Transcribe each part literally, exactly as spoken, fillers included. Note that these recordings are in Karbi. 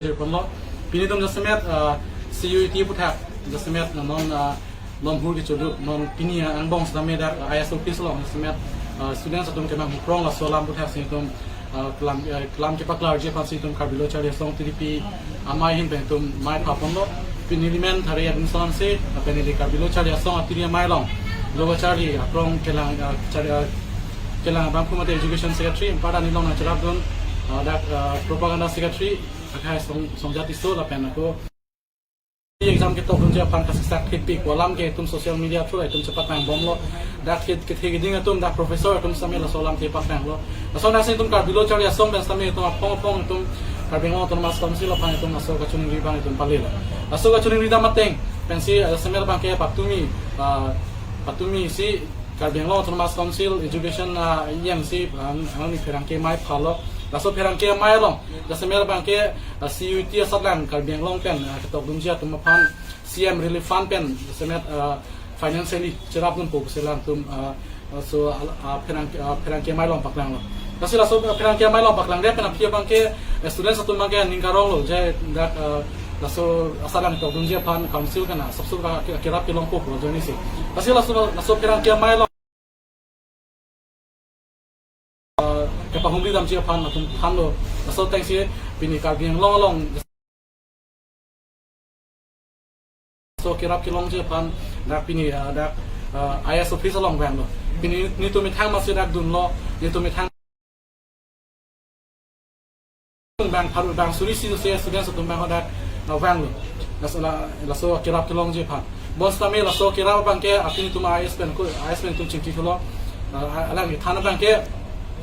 Jirponlo. Pini atum jasemet, ah, C U E T aputhak jasemet, ah, non, ah, non hur kechodu, non pini, ah, angbong setame dak, ah, I S office along jasemet, ah, students atum kemang huprong laso alam aputhak si itum, ah, kelam, ah, kelam kepaklarji aphansi itum Karbi Lo Charli Asong T D P amei ahin pen itum mei phaponlo. Pini neli men Thare Adinson si, ah, pen neli Karbi Lo Charli Asong T D P amei along lo charli akrong kelang, ah, charli, ah, kelang abangphu mate education secretary, anparta neli along nangcherapdun, ah, dak, ah, propaganda secretary, akhai Song, Songjat Tisso lapen ako exam ketokdunji aphan kasiksak thekpik alam ke itum social media through itum chepatnangbomlo. Dak ke, kethe keding atum, dak professor atum setame laso alam thepatnanglo. Laso nasi itum Karbi Lo Charli Asong pen setame itum aphong aphong itum Karbi Anglong Autonomous Council aphan itum laso kachiningri abang itum palelo. Laso kachiningri dam ateng pensi, eh, setame abangke patumi, ah, patumi si Karbi Anglong Autonomous Council Education, ah, E M si, ah, angni pherangke mei phalo. Laso pherangke mei along jasemet abangke, ah, C U E T asatlang Karbi Anglong pen, ah, ketokdunji atum aphan C M Relief Fund pen jasemet, ah, financially cherapdunpo pusi alangtum, ah, ah, so, ah, ah, pherang, ah, pherangke mei along paklanglo. Lasi laso, ah, pherangke mei along paklangdet pen aphi abangke, eh, students atum abangke ning karonglo je dak, ah, laso asatlang ketokdunji aphan council kana sabsu ka, ka, kerap kelongpo pu ajoine si. Lasi laso, laso pherangke mei along, ah, kepahumri damji aphan latum thanlo. Laso atengsi pini Karbi Anglong along laso kerap kelongji aphan dak pini, ah, dak, ah, I S office along vanglo. Pini netum methang masi dak dunlo, netum methang bang pharu bang suri si se students atum abang hadak, ah, vanglo. Laso la, laso kerap kelongji aphan. Bonsetame laso kerap abangke aphi netum I S pen ko, I S pen itum chingkithulo. Ah, alang kethan abangke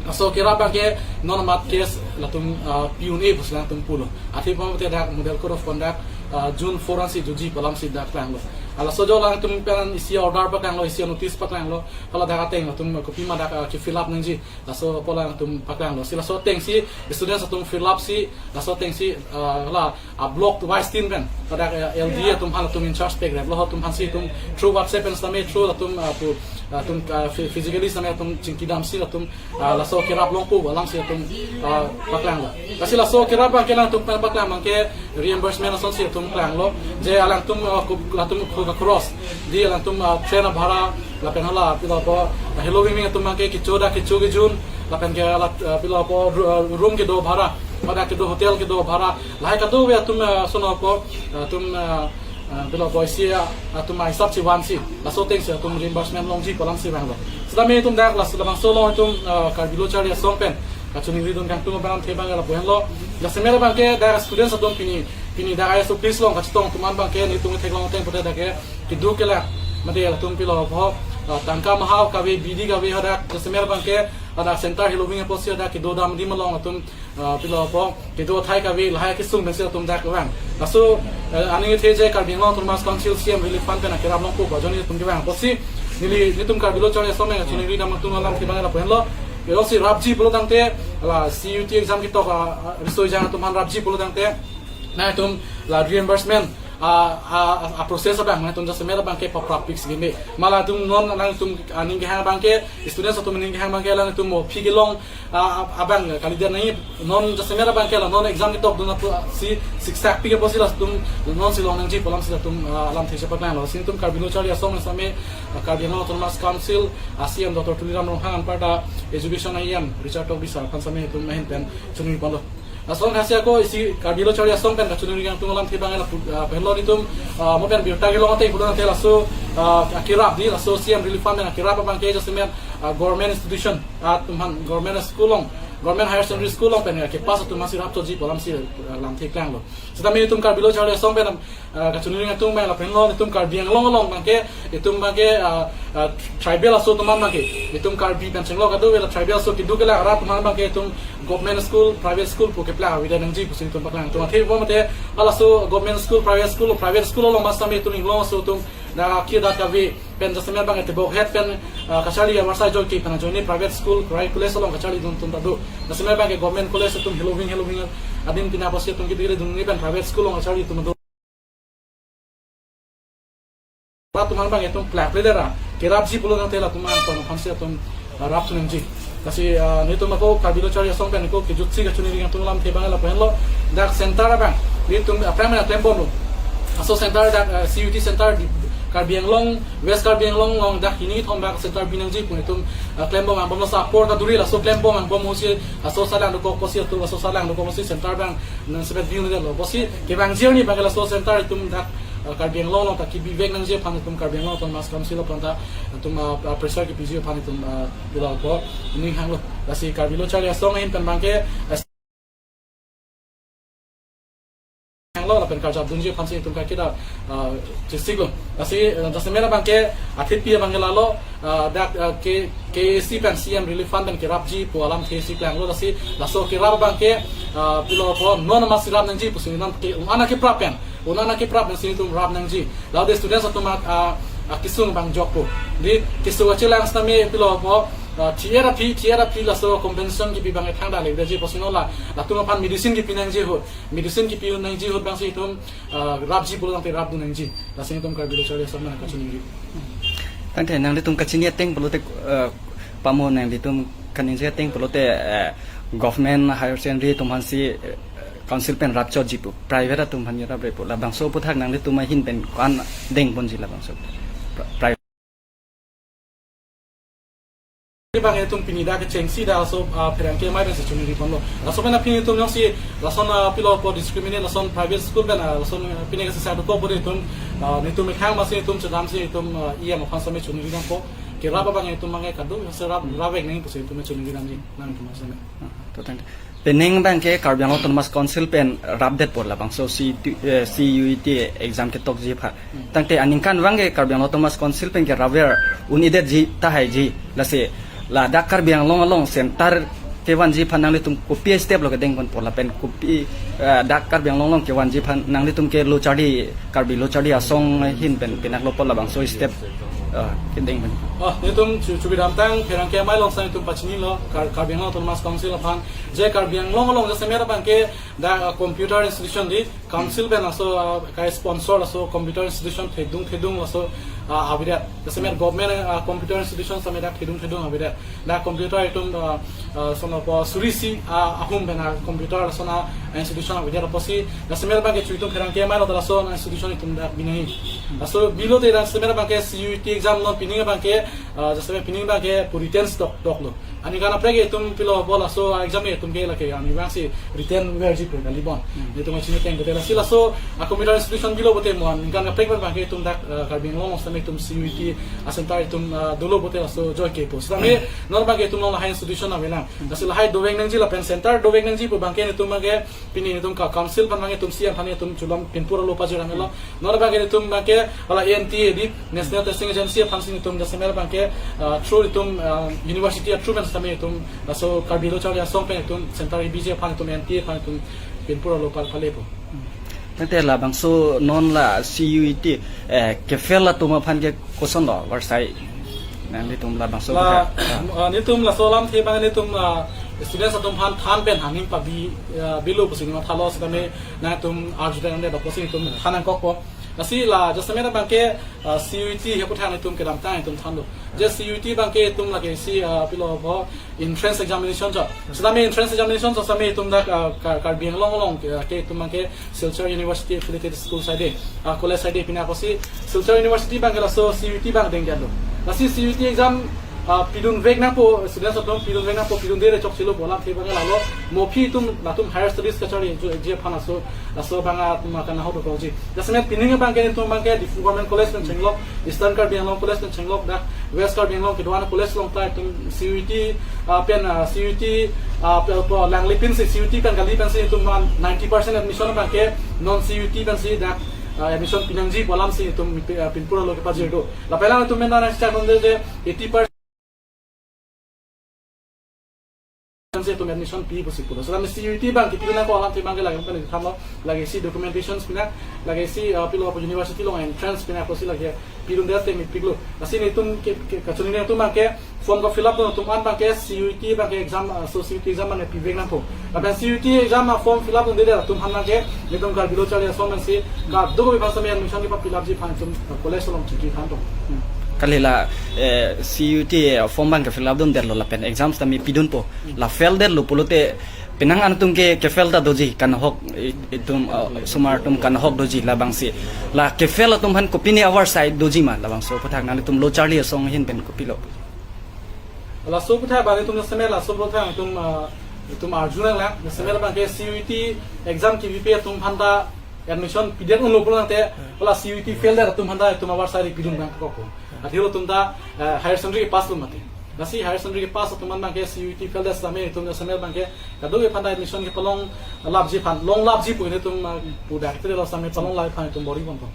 laso kerap abangke non amat case latum, ah, pi-un-e pusi alangtum pulo. Athe pamate dak model code of conduct, ah, June four ansi jutji pu alamsi dak klanglo. Ah, laso jo alangtum pen isi order paklanglo, isi notice paklanglo. Hala dak ateng latum kopima dak, ah, ke-fill up nangji. Laso pu alangtum paklanglo. Si laso atengsi students atum fill up si, laso atengsi, ah, la, ah, block wise team pen, pada, eh, L D A atum aphan latum in charge pek rep lo, atum aphansi itum through WhatsApp pen setame through latum, ah, pu, ah, atum, ah, phy-, physically setame atum chingki damsi latum, ah, laso kerap longpo pu alamsi atum, ah, paklanglo. Lasi laso kerap abangke alangtum pen paklang abangke reimbursement asonsi atum klanglo. Je alangtum, ah, ku-, latum ku ka cross. Di alangtum, ah, train abhara, lapen hala pilo pu, ah, Helo Wing Wing atum abangke kecho dak kecho kejun, lapen ke la, ah, pilo pu ru-, ah, room kedo bhara, pada kedo hotel kedo bhara. Lahai kadokave atum, ah, sono pu, ah, atum, ah, ah, pilo pu isi, ah, atum ahisap si vansi. Laso atengsi atum reimbursement longji pu alamsi vanglo. Setame itum dak laso labangso along itum, ah, Karbi Lo Charli Asong pen kachiningridun kangtung abang thebang lapu henlo. Jasemet abangke dak students atum pini, pini dak I S office along kachetong atum an abangke netum theklong ateng pute dak ke keduk kelang mate latum pilo pu, ah, tangka maha kave, bidi kave hadak jasemet abangke hadak center Helo Wing apotsi hadak kedo dam adim along atum, ah, pilo pu kedo athai kave lahai kesung pensi atum dak vang. Laso, eh, aning ithe je Karbi Anglong Autonomous Council C M Relief Fund pen akerap longpo pu ajoine itum kevang apotsi neli netum Karbi Lo Charli Asong pen kachiningri dam atum alam thebang lapu henlo. Laso si rapji pulo tangte, la C U E T exam ketok, ah, ah, riso ejang atum aphan rapji pulo tangte, nangtum la reimbursement, ah, ah, ah, process abang nangtum jasemet abangke paprap fix gini. Ma latum non nangtum, ah, aning kehang abangke, students atum aning kehang abangke alangtum mo aphi kelong, ah, ah, abang kalidet nangji. Non jasemet abangke la non exam ketokdun apotsi siksak pik apotsi latum nonsi long nangji pu alamsi latum, ah, alamthe chepaklanglo. Si netum Karbi Lo Charli Asong setame, ah, Karbi Anglong Autonomous Council, ah, C M Doctor Tuliram Ronghang anparta Education E M Richard Tokbi sir aphan setame itum ahin pen chiningri ponlo. Lason khasi ako isi Karbi Lo Charli Asong pen kachiningri kangtung alam thebang lapu, ah, pen lo netum, ah, mo pen birta kelong ateng pulo tangte laso, ah, akerap di laso C M Relief Fund pen akerap abangke jasemet, ah, government institution, ah, atum aphan government school along, government higher secondary school along pen kepass atum aphansi rapchotji pu alamsi, ah, lamthe klanglo. Setame itum Karbi Lo Charli Asong pen, ah, kachiningri kangtung abang lapu henlo, itum Karbi Anglong along abangke, itum abangke, ah, ah, tribal aso atum an abangke, itum Karbi pen chenglo kadokave la tribal aso keduk kelang arat atum an abangke itum government school, private school pu keplang avedet nangji pusi itum paklang. Itum athe pu mate halaso government school, private school, private school along ma setame itum inglong aso atum dak akhir dak kave pen jasemet abang tebok het pen, ah, kacharli amarsai ajoine pen ajoine private school, private college along kacharlidun atum ta do. Jasemet abangke government college atum Helo Wing, Helo Wing adim tina apotsi atum kidiri dun ni pen private school along kacharli atum do. Latum an abang itum plak le dera kerapji pulo tangte latum an ton aphansi atum, ah, rap sunangji. Lasi, ah, netum ako Karbi Lo Charli Asong pen ako kejutsi kachoningri nangtum alamthe abang lapu henlo. Dak center abang netum, ah, primary klembomlo. Laso center dak, ah, C U E T center di Karbi Anglong, West Karbi Anglong along dak hini thom bak center binangji pu netum, ah, klembom angbomlo. Laso apor kaduri laso klembom angbom ahutsi laso salang dokok pusi atum laso salang dokok pusi center abang nangsemet bi-un-edetlo. Pusi kevangji arni abang laso center itum dak, ah, Karbi Anglong along ta kebivek nangji aphan itum Karbi Anglong Autonomous Council aphan ta itum, ah, ah, pressure kepiji aphan itum, ah, pilo pu ning hanglo. Lasi Karbi Lo Charli Asong ahin pen abangke, ah, hanglo lapen karjap dunji aphansi itum kaiketa, ah, chesik lo. Lasi, ah, jasemet abangke athepi abangke lalo, ah, dak, ah, K, K A C pen C M Relief Fund pen kerapji pu alamthe si klanglo. Lasi laso kerap abangke, ah, pilo pu non amatsi rap nangji pusi non ke, un-an akeprap pen, un-an akeprap pensi itum rap nangji. Lalu de students atum ak-, ah, akesung abang jokpo. Di kesung achelang sitame pilo pu, ah, T R P, T R P laso compensation kepi abang thangta le ji pusi non la, latum aphan medicine kepi nangji ahut, medicine kepi nangji ahut abangsi itum, ah, rapji pulo tangte rapdun nangji. Lasi itum Karbi Lo Charli Asong pen kachoningri. Tangte nanglitum kachini ateng pulote, eh, pamo nanglitum kaningje ateng pulote, eh, government higher secondary atum aphansi, eh, council pen rapchotji pu, private atum aphan raprap pu, labangso aphuthak nanglitum ahin pen ko-an dengponji labangso pri-, private. Abang itum pini dak kechengsi dak laso, ah, pherangke amei pensi choningri ponlo. Laso pen aphi itum jongsi lason, ah, pilo pu discriminate lason private school pen, ah, lason, ah, pini kesi sadu ko pu itum, ah, netum mekhang masi itum chedamsi itum, ah, E M aphan sitame choningri nangpo. Kerap abang itum abangke kadokave rap, rapvek nang pusi itum choningri nangji nangtum sitame. Ah, to thank you. Penang abangke Karbi Anglong Autonomous Council pen rapdetpo labangso C U E T, eh, C U E T exam ketokji aphan. Tangte aningkan abangke Karbi Anglong Autonomous Council pen ke raver un-edetji tahaiji. Lasi ladak Karbi Anglong along center kevanji aphan nanglitum kopi step lo kedengponpo lapen kopi, eh, dak Karbi Anglong along kevanji aphan nanglitum ke Lo Charli, Karbi Lo Charli Asong ahin pen penang lo pu labangso step, eh, kedengpon. Oh, netum chu-, chubidamtang pherangke amei along sitame itum pachinilo Kar-, Karbi Anglong Autonomous Council aphan. Je Karbi Anglong along jasemet abangke dak, uh, computer institution di council pen laso, uh, kai sponsor laso computer institution thedung thedung laso, uh, avedet. Jasemet government, uh, computer institution sitame dak thedung thedung avedet. Dak computer itum, uh, uh, sono po suri isi, uh, ahum pen, uh, computer lason, uh, institution avedet apotsi. Jasemet abangke chu itum pherangke amei lo lason institution itum dak binangji. Laso bilo te jasemet abangke C U E T exam non pini abangke, uh, jasemet pini abangke pu written dok doklo. Aningkan kaprek itum pilo pu laso exam itum ke lake ami abangsi written verji pu kali bon. Hmm. Itum achiniteng pute lasi laso a computer institution bilo pute mo aningkan kaprek abangke itum dak, eh, Karbi Anglong sitame itum C U E T a center itum, eh, dolo pute laso joike pu. Sitame non abangke itum along lahai institution avelang. Lasi lahai dovek nangji lapen center dovek nangji pu abangke itum abangke pini itum ka council aphan abangke itum C M aphan itum chulom pinpur alo pajir amelo. Non abangke itum abangke hala N T A di National Testing Agency aphansi itum jasemet abangke, ah, through itum, ah, university a through pen sitame itum laso Karbi Lo Charli Asong pen itum center ibiji aphan itum N T A aphan itum pinpur alo pal palepo. Tangte labangso non la C U E T, eh, ke-fail atum aphan ke kosonlo varsai nanglitum labangso la, aphuthak? Ah, netum laso alamthe abang netum, ah, students atum aphan than pen hanging pabi, ah, bilo pusi nangthalo sitame nangtum arju pen ande pusi itum than nangkokpo. Lasi la jasemet abangke, ah, C U E T aphuthak itum kedamtang itum thanlo. Je C U E T abangke itum lake si, ah, pilo pu entrance examination jo. Sitame entrance examination jo sitame itum dak, ah, Kar-, Karbi Anglong along ke, ke itum abangke Silchar University affiliated school side, ah, college side pini apotsi Silchar University abangke laso C U E T abang dengjanlo. Lasi C U E T exam, ah, pidunvek nangpo students atum pidunvek nangpo pidunde re chokchelo pu alamthe abang lalo. Mo aphi itum latum higher studies kacharliji aphan laso, laso abang atum akan ahok dokokji. Jasemet pining abangke itum abangke Diphu Government College pen chenglok, Eastern Karbi Anglong College pen chenglok, dak West Karbi Anglong kedo-an college along ta itum C U E T, ah, pen, ah, C U E T, ah, pe-, po, Langley pensi C U E T pen kali pensi itum man ninety percent admission abangke non C U E T pensi dak, ah, admission pinangji pu alamsi itum pi-, ah, pinpur alo kepajir do. Lapen lang itum men nangchak nonde je eighty percent si itum admission pi pusi pulo. So kami C U E T abang kipi nangkok alamthe abangke lake pen thanlo, lake si documentations pina, lake si, ah, pilo pu university along entrance pina pusi lake pidunde te mepiklo. Lasi netum ke, ke, kachoningri atum abangke form ka-fill up dun atum an abangke C U E T abangke exam, ah, so C U E T exam abang pivek nangpo. Lapen C U E T exam a-form fill up dunde atum aphan abangke netum Karbi Lo Charli Asong pensi kadokave aphan sitame admission kepa-fill up ji aphan itum, ah, college along chingki thanpo. Hmm. Kali la, eh, C U E T form abang ke fill up dundetlo lapen exam sitame pidunpo. La fail detlo pulote penang an atum ke, ke fail ta doji, kanhok, eh, itum, ah, osomar atum kanhok doji labangsi. La ke fail atum aphan kopine avarsai doji ma labangso aphuthak nanglitum lo charli asong ahin pen kopilo? Laso aphuthak abang itum jasemet laso aphuthak itum, ah, itum arjunanglang, jasemet abang ke C U E T exam kepipe atum aphan ta admission pidet unlo pulo tangte, hala C U E T fail det atum aphan ta itum avarsai pidun abang kok. Athe lo atum ta, eh, higher secondary kepass lo mati. Lasi higher secondary kepass atum aphan abang ke C U E T fail det sitame itum jasemet abang ke kadokave aphan ta admission kepalong lapji aphan, long lapji pu itum, ah, pu dak te lo sitame palong lap aphan itum bor-i ponpo.